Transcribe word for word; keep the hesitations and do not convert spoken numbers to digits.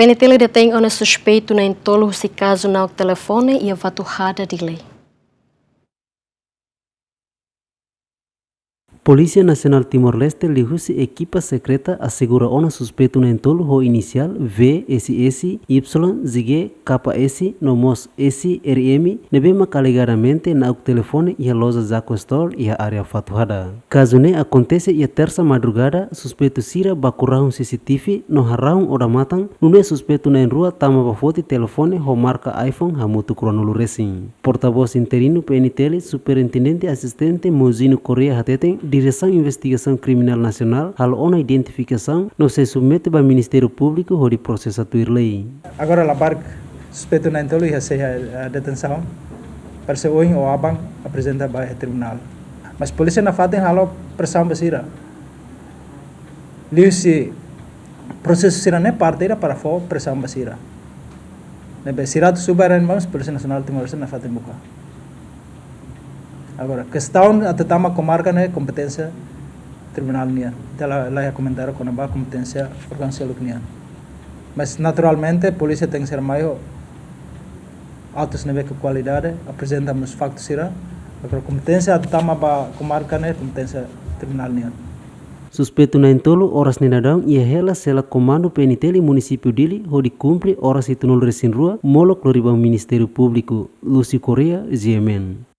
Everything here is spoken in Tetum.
P N T L detein ona suspeitu na'in-tolu husi kazu na'ok telefone iha Fatuhada, Dili. Polísia Nasionál Timor-Leste liuhusi ekipa sekreta asegura ona suspeitu na'in-tolu ho inisiál V S S, Y Z G, K S no mós S R M ne'ebé maka alegadamente na'ok telefone iha loja Zaco Store iha área Fatuhada. Kazu ne'e akontese iha Tersa madrugada, suspeitu sira baku rahun C C T V no harahun odamatan, nune'e suspeitu na'in-rua tama ba foti telefone ho marka iPhone hamutuk ruanulu resin. Portavós interinu P N T L, Superintendente Asistente Mozino Correia hateten, Diresaun Investigasaun Kriminál Nasionál halo ona identifikasaun no sei submete ba Ministériu Públiku hodi prosesa tuir lei. Agora labarik suspeitu na'in-tolu iha sei, eh, detensaun. Para sei ohin ou aban aprezenta ba iha tribunál. Mas polísia nafatin halo presaun ba sira. Liuhusi prosesu sira-ne'e parte ida para fó presaun ba sira. Ne'ebé sira atu subar en mãos Polísia Nasionál Timor-Leste nafatin buka. Agora, kestaun atu tama komarka ne'e kompeténsia tribunál nian. Ita la, la iha komentáriu kona-ba kompeténsia órgaun seluk nian. Mas naturalmente polísia tenke ser mai ho autus ne'ebé ho kualidade, aprezenta mós faktu sira. Agora, kompeténsia atu tama ba komarka ne'e kompeténsia tribunál nian. Suspeitu na'in-tolu oras ne'e daudaun iha hela sela komandu P N T L Munisípiu Dili hodi kumpre oras hitunulu resin rua molok lori ba Ministériu Públiku. Lucio Correia, G M N.